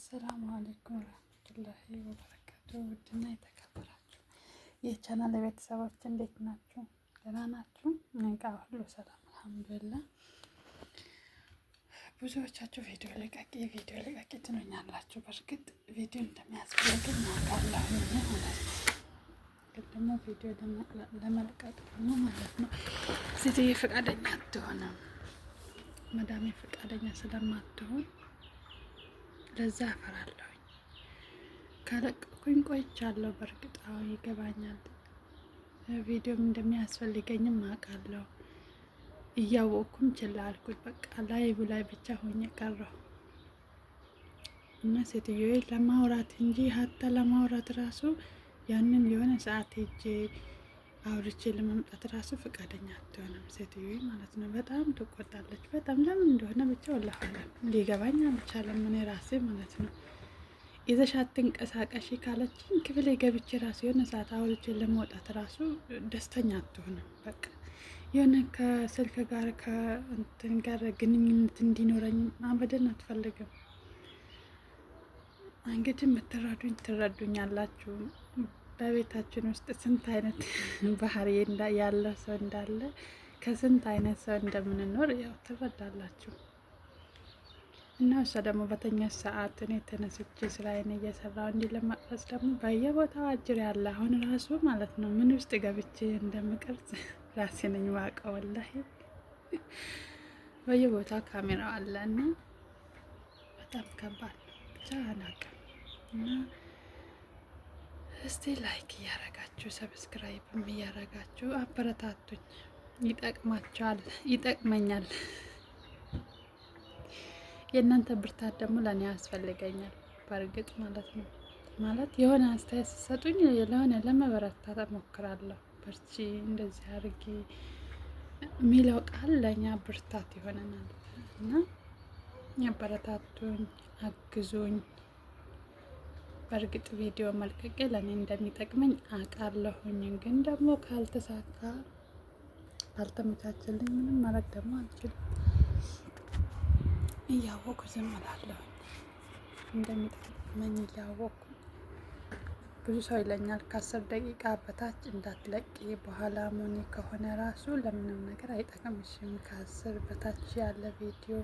አሰላሙ አለይኩም ወራህመቱላሂ ወበረካቱ። ውድና የተከበራችሁ የቻናል ቤተሰቦች እንዴት ናችሁ? ደህና ናችሁ? እኔ ጋር ሁሉ ሰላም አልሐምዱሊላህ። ብዙዎቻችሁ ቪዲዮ ልቀቂ ቪዲዮ ልቀቂ ትሉኛላችሁ። በእርግጥ ቪዲዮ እንደሚያስፈልገኝ አውቃለሁ ማለት ነው። ግን ደግሞ ቪዲዮ ለመልቀቅ ደግሞ ማለት ነው ሴትዬ ፈቃደኛ አትሆንም። መዳሜ ፈቃደኛ ስለማትሆን ለዛ አፈራለሁኝ። ከለቀኩኝ ቆይቻለሁ። በእርግጥ አዎ ይገባኛል። ቪዲዮም እንደሚያስፈልገኝም አውቃለሁ። እያወቅኩም ችላ አልኩት። በቃ live ላይ ብቻ ሆኜ ቀረሁ እና ሴትዮዬ ለማውራት እንጂ ሀታ ለማውራት ራሱ ያንን የሆነ ሰዓት ሄጄ አውርቼ ለመምጣት ራሱ ፈቃደኛ አትሆንም ሴትዮዬ ማለት ነው። በጣም ትቆጣለች። በጣም ለምን እንደሆነ ብቻ ወላሂ ሊገባኝ አልቻለም። እኔ ራሴ ማለት ነው ይዘሽ አትንቀሳቀሺ ካለችኝ ክፍሌ ገብቼ ራሱ የሆነ ሰዓት አውርቼ ለመውጣት ራሱ ደስተኛ አትሆንም። በቃ የሆነ ከስልክ ጋር ከእንትን ጋር ግንኙነት እንዲኖረኝ አበደን አትፈልግም። እንግዲህ የምትረዱኝ ትረዱኛላችሁ። በቤታችን ውስጥ ስንት አይነት ባህሪ ያለው ሰው እንዳለ ከስንት አይነት ሰው እንደምንኖር ያው ትረዳላችሁ። እና እሷ ደግሞ በተኛ ሰዓት እኔ ተነስቼ ስራዬን እየሰራሁ እንዲህ ለመቅረጽ ደግሞ በየቦታው አጅር ያለ አሁን ራሱ ማለት ነው ምን ውስጥ ገብቼ እንደምቀርጽ ራሴ ነኝ ዋቀው። ወላሂ በየቦታው ካሜራው አለ እና በጣም ከባድ ነው። ብቻ አላውቅም እና እስቲ like እያረጋችሁ subscribe ም እያረጋችሁ አበረታቱኝ። ይጠቅማችኋል፣ ይጠቅመኛል። የእናንተ ብርታት ደግሞ ለእኔ ያስፈልገኛል። በእርግጥ ማለት ነው ማለት የሆነ አስተያየት ስትሰጡኝ ለሆነ ለመበረታት እሞክራለሁ። በርቺ፣ እንደዚህ አድርጊ የሚለው ቃል ለእኛ ብርታት ይሆነናል እና ያበረታቱኝ፣ አግዙኝ። በእርግጥ ቪዲዮ መልቀቄ ለእኔ እንደሚጠቅመኝ አውቃለሁኝ። ግን ደግሞ ካልተሳካ ካልተመቻቸልኝ ምንም ማድረግ ደግሞ አልችልም። እያወኩ ዝም እላለሁኝ። እንደሚጠቅመኝ እያወኩ ብዙ ሰው ይለኛል ከ10 ደቂቃ በታች እንዳትለቂ፣ በኋላ money ከሆነ ራሱ ለምንም ነገር አይጠቅምሽም። ከ10 በታች ያለ ቪዲዮ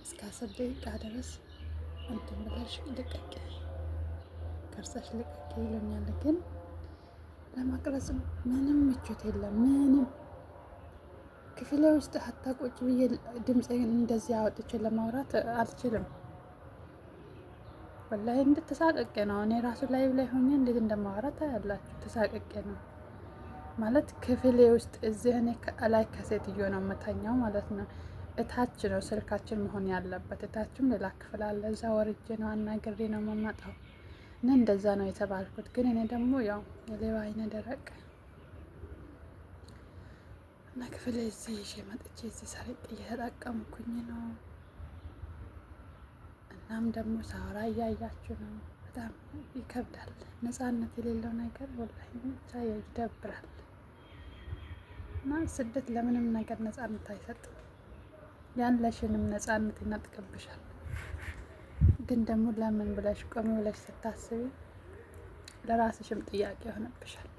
እስከ 10 ደቂቃ ድረስ እንትን ብለሽ ልቀቂ፣ ቀርጸሽ ልቀቂ ይሉኛል። ግን ለመቅረጽ ምንም ምቾት የለም። ምንም ክፍሌ ውስጥ ሀታ ቁጭ ብዬ ድምፄን እንደዚህ አወጥቼ ለማውራት አልችልም። ወላሂ እንድትሳቀቄ ነው። እኔ ራሱ live ላይ ሆኜ እንዴት እንደማወራ ታያላችሁ። ተሳቀቄ ነው ማለት ክፍሌ ውስጥ እዚህ እኔ ላይ ከሴትዮ ነው የምተኛው ማለት ነው። እታች ነው ስልካችን መሆን ያለበት። እታችም ሌላ ክፍል አለ። እዛ ወርጄ ነው አናግሬ ነው የምመጣው እና እንደዛ ነው የተባልኩት። ግን እኔ ደግሞ ያው የሌባ አይነ ደረቅ እና ክፍሌ እዚህ ይዤ መጥቼ እዚህ ሰርቅ እየተጠቀምኩኝ ነው። እናም ደግሞ ሳወራ እያያችሁ ነው። በጣም ይከብዳል። ነፃነት የሌለው ነገር ወላሂ ብቻ ይደብራል። እና ስደት ለምንም ነገር ነፃነት አይሰጥም። ያለሽንም ነፃነት ይነጥቅብሻል። ግን ደግሞ ለምን ብለሽ ቆም ብለሽ ስታስቢ ለራስሽም ጥያቄ ይሆንብሻል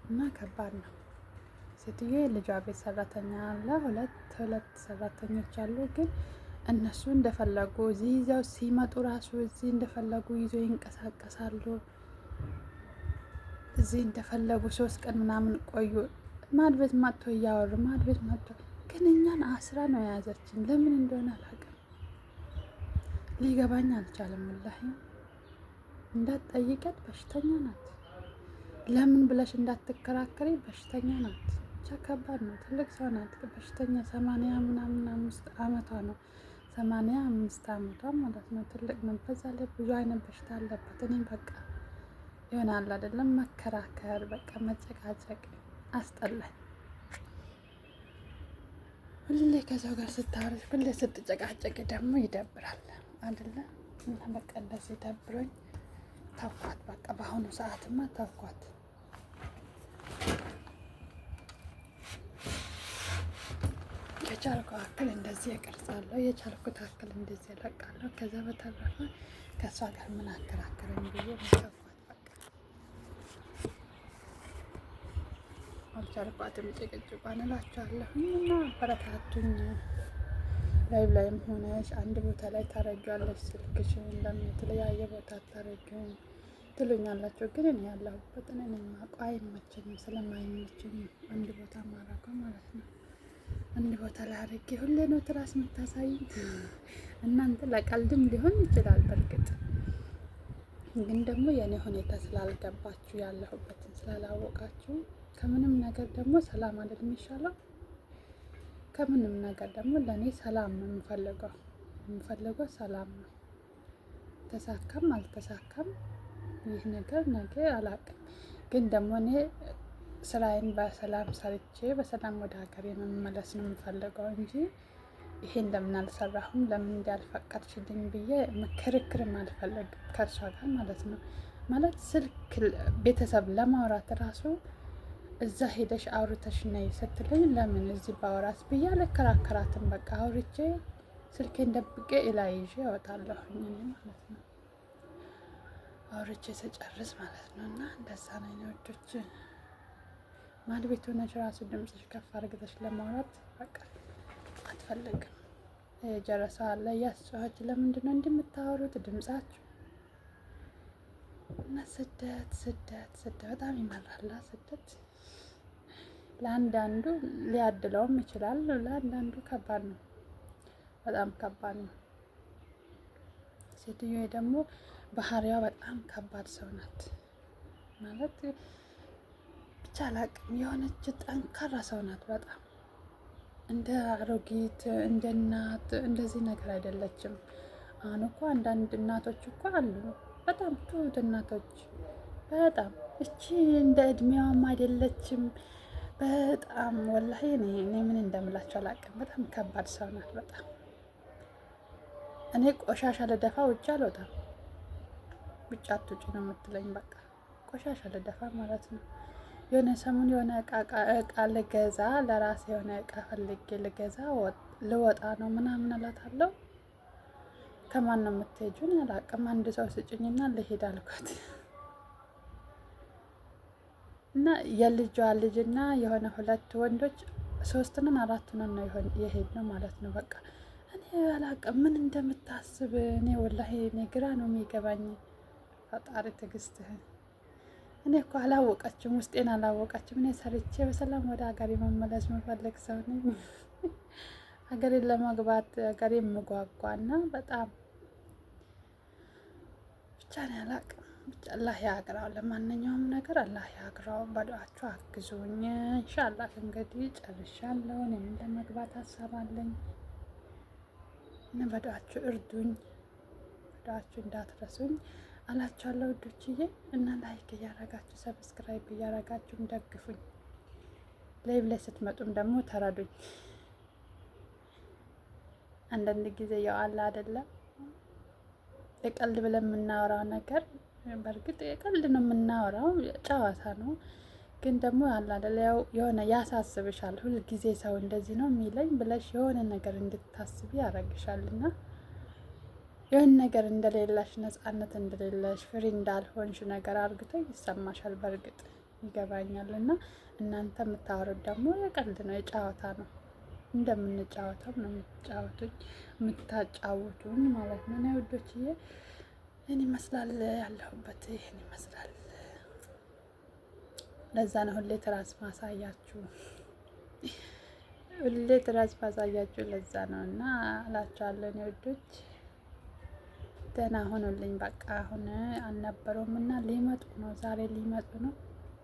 እና ከባድ ነው። ሴትዮ የልጇ ቤት ሰራተኛ አለ፣ ሁለት ሁለት ሰራተኞች አሉ። ግን እነሱ እንደፈለጉ እዚህ ይዘው ሲመጡ ራሱ እዚህ እንደፈለጉ ይዘው ይንቀሳቀሳሉ። እዚህ እንደፈለጉ 3 ቀን ምናምን ቆዩ። ማድ ቤት መጥቶ እያወሩ ማድ ቤት መጥቶ ግን እኛን አስራ ነው የያዘችን። ለምን እንደሆነ አላውቅም፣ ሊገባኝ አልቻለም። ወላሂ እንዳትጠይቀት በሽተኛ ናት። ለምን ብለሽ እንዳትከራከሪ በሽተኛ ናት። ብቻ ከባድ ነው። ትልቅ ሰው ናት። በሽተኛ 85 አመቷ ነው። 85 አመቷ ማለት ነው። ትልቅ ነው። በዛ ላይ ብዙ አይነት በሽታ አለባት። እኔም በቃ ይሆናል አይደለም መከራከር፣ በቃ መጨቃጨቅ አስጠላኝ። ሁሌ ከሰው ጋር ስታወሪ ሁሌ ስትጨቃጨቅ ደግሞ ይደብራል አይደለ? እና በቃ እንደዚህ ደብሮኝ ተውኳት። በቃ በአሁኑ ሰዓትማ ተውኳት። የቻልኩ አክል እንደዚህ እቀርጻለሁ፣ የቻልኩት አክል እንደዚህ እለቃለሁ። ከዛ በተረፈ ከእሷ ጋር ምን አከራከረኝ ብዬ ተውኳት። በቃ አልቻልኳትም። ጭቅጭቋን እላችኋለሁ እና አበረታቱኝ። ላይቭ ላይም ሆነሽ አንድ ቦታ ላይ ታረጊዋለሽ ስልክሽን፣ ለምን የተለያየ ቦታ አታረጊውም ትሉኛላችሁ። ግን እኔ ያለሁበትን እኔ የማውቀው አይመቸኝም። ስለማይመቸኝ አንድ ቦታ ማረገው ማለት ነው። አንድ ቦታ ላይ አድርጌ ሁሌ ነው ትራስ የምታሳይኝ። እናንተ ለቀልድም ሊሆን ይችላል በእርግጥ ግን ደግሞ የእኔ ሁኔታ ስላልገባችሁ ያለሁበትን ስላላወቃችሁ ከምንም ነገር ደግሞ ሰላም አይደል የሚሻለው? ከምንም ነገር ደግሞ ለእኔ ሰላም ነው የምፈልገው። የምፈልገው ሰላም ነው። ተሳካም አልተሳካም ይህ ነገር ነገ አላቅም። ግን ደግሞ እኔ ስራዬን በሰላም ሰርቼ በሰላም ወደ ሀገሬ መመለስ ነው የምፈልገው እንጂ ይሄን ለምን አልሰራሁም ለምን እንዳልፈቀድሽልኝ ብዬ ክርክርም አልፈለግም ከእሷ ጋር ማለት ነው። ማለት ስልክ ቤተሰብ ለማውራት ራሱ እዛ ሄደሽ አውርተሽ ነይ ስትለኝ ለምን እዚህ ባወራት ብዬ አልከራከራትም። በቃ አውርቼ ስልኬን ደብቄ እላይ ይዤ እወጣለሁኝ እኔ ማለት ነው። አውርቼ ስጨርስ ማለት ነው። እና እንደዛ ነው የኔ ውዶች። ማድ ቤት ሆነሽ ራሱ ድምፅሽ ከፍ አድርገሽ ለማውራት በቃ አትፈልግም። የጀረሰ አለ እያስጨዋች ለምንድን ነው እንዲህ የምታወሩት ድምጻችሁ? እና ስደት ስደት ስደት በጣም ይመራላ። ስደት ለአንዳንዱ ሊያድለውም ይችላል፣ ለአንዳንዱ ከባድ ነው፣ በጣም ከባድ ነው። ሴትዮ ደግሞ ባህሪዋ በጣም ከባድ ሰው ናት። ማለት ብቻ አላቅም፣ የሆነች ጠንካራ ሰው ናት በጣም እንደ አሮጊት እንደ እናት እንደዚህ ነገር አይደለችም። አሁን እኮ አንዳንድ እናቶች እኮ አሉ በጣም ትሁት እናቶች፣ በጣም እቺ እንደ እድሜዋም አይደለችም። በጣም ወላሂ እኔ ምን እንደምላቸው አላቅም። በጣም ከባድ ሰው ናት። በጣም እኔ ቆሻሻ ልደፋ ውጭ አልወጣም። ውጭ አትውጪ ነው የምትለኝ። በቃ ቆሻሻ ልደፋ ማለት ነው። የሆነ ሰሞን የሆነ እቃ ልገዛ ለራሴ የሆነ እቃ ፈልጌ ልገዛ ልወጣ ነው ምናምን እላታለሁ። ከማን ነው የምትሄጂው? አላቅም። አንድ ሰው ስጭኝና ልሄድ አልኳት። እና የልጇ ልጅና የሆነ ሁለት ወንዶች ሶስትንን አራቱንን ነው የሄድ ነው ማለት ነው። በቃ እኔ አላቅም ምን እንደምታስብ። እኔ ወላሂ እኔ ግራ ነው የሚገባኝ። ፈጣሪ ትዕግስትህን። እኔ እኮ አላወቀችም፣ ውስጤን አላወቀችም። እኔ ሰርቼ በሰላም ወደ ሀገሬ መመለስ መፈለግ ሰው ነኝ። ሀገሬን ለመግባት ሀገሬ የምጓጓ እና በጣም ብቻ ነው አላቅም። ብቻ አላህ ያግራው። ለማንኛውም ነገር አላህ ያግራው። በዱአችሁ አግዙኝ። ኢንሻአላህ እንግዲህ ጨርሻለሁ። እኔም ለመግባት ሀሳብ አለኝ እና በዱአችሁ እርዱኝ፣ በዱአችሁ እንዳትረሱኝ አላችኋለሁ ውዶችዬ። እና like እያረጋችሁ subscribe እያረጋችሁም ደግፉኝ። live ላይ ስትመጡም ደግሞ ተረዱኝ። አንዳንድ ጊዜ ያው አለ አይደለም የቀልድ ብለን የምናወራው ነገር በእርግጥ የቀልድ ነው የምናወራው፣ ጨዋታ ነው። ግን ደግሞ አለ አይደለ ያው የሆነ ያሳስብሻል። ሁልጊዜ ሰው እንደዚህ ነው የሚለኝ ብለሽ የሆነ ነገር እንድታስቢ ያደርግሻል። እና የሆነ ነገር እንደሌለሽ፣ ነጻነት እንደሌለሽ፣ free እንዳልሆንሽ ነገር አርግቶ ይሰማሻል። በእርግጥ ይገባኛል። እና እናንተ የምታወሩት ደግሞ የቀልድ ነው፣ የጨዋታ ነው። እንደምንጫወተው ነው የምትጫወቱኝ የምታጫውቱኝ ማለት ነው። እና ውዶችዬ ይህን ይመስላል ያለሁበት፣ ይህን ይመስላል። ለዛ ነው ሁሌ ትራስ ማሳያችሁ፣ ሁሌ ትራስ ማሳያችሁ ለዛ ነው። እና እላችኋለሁ እኔ ውዶች ደህና ሆኖልኝ። በቃ አሁን አልነበረውም እና ሊመጡ ነው፣ ዛሬ ሊመጡ ነው።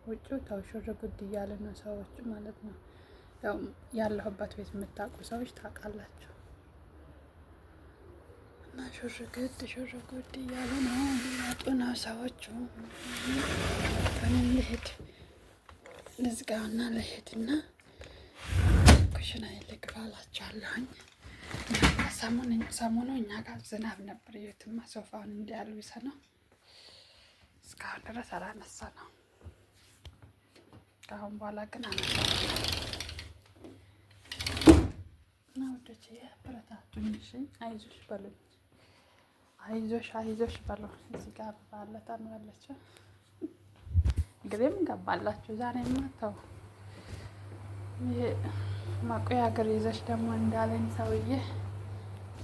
ውጭው ተው ሽር ጉድ እያለ ነው ሰዎቹ ማለት ነው። ያው ያለሁበት ቤት የምታውቁ ሰዎች ታውቃላችሁ። እና ሽር ጉድ ሽር ጉድ እያሉ ነው፣ ሊመጡ ነው ሰዎቹ። እኔም ልሄድ ልዝጋውና ልሄድና ኩሽና ልግባ እላችኋለሁኝ። ሰሞኑ እኛ ጋር ዝናብ ነበር። የትማ ሶፋውን እንዲያልብሰ ነው እስካሁን ድረስ አላነሳ ነው። ከአሁን በኋላ ግን አነሳ። እና ውዶች አበረታቱኝ። እሺ አይዞሽ በሉኝ፣ አይዞሽ አይዞሽ በሉ። እዚህ ጋር አበባ አለ፣ ታምራለች። እንግዲህም ገባላችሁ ዛሬማ ተው። ይሄ ማቆያ ሀገር ይዘሽ ደግሞ እንዳለኝ ሰውዬ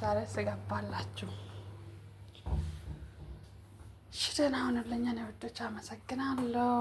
ዛሬ ስገባላችሁ። እሺ ደህና ሁኑልኝ እኔ ውዶች፣ አመሰግናለሁ።